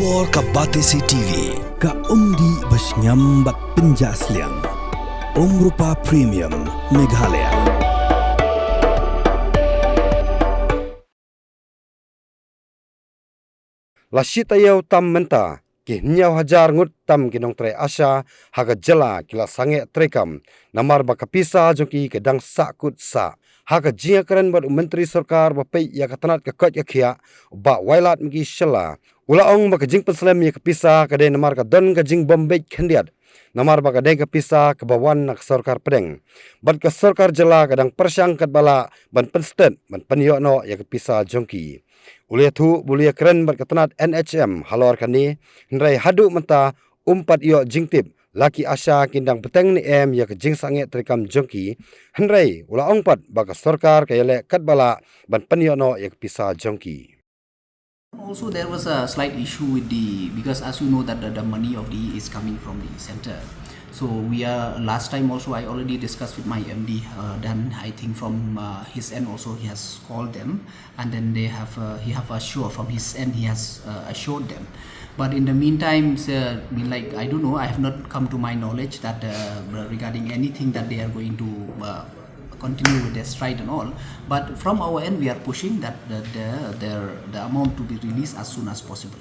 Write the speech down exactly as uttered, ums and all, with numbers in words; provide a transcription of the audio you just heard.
Or ka Batesi T V, ka umdih ba shngiam bad pynjah sliang. Umrupa Premium, Meghalaya. La shi taïew tam mynta, ki hynñiew hajar ngut tam ki nongtrei ASHA ha ka jylla ki la sangeh treikam, namar ba ka pisa jong ki ka dang sah kut sah. Ha ka jingïakren bad u Myntri Sorkar ba peit ïa ka tnat ka koit ka khiah, u Bah Wailadmiki Shylla, u la ong ba ka jingpynslem ïa ka pisa ka dei namar ka don ka jingbym beit khyndiat, namar ba ka dei ka pisa kaba wan na ka sorkar pdeng. Bad ka sorkar jylla ka dang pyrshang katba lah ban pynstet ban pynïoh noh ïa ka pisa jong ki. U la ïathuh ba u la ïakren bad ka tnat N H M halor kane, hynrei haduh mynta um pat ïoh jingtip la ki ASHA kin dang bteng ne em ïa ka jingsangeh treikam jong ki. Hynrei u la ong pat ba ka sorkar ka ïaleh katba lah ban pynïoh noh ïa ka pisa jong ki. Also, there was a slight issue with the, because as you know that the, the money of the is coming from the center. So we are, last time also I already discussed with my M D. Uh, then I think from uh, his end also he has called them, and then they have uh, he have assured from his end he has uh, assured them. But in the meantime, sir, I mean, like, I don't know. I have not come to my knowledge that uh, regarding anything that they are going to uh, continue with their strike and all. But from our end, we are pushing that the, the, their, the amount to be released as soon as possible.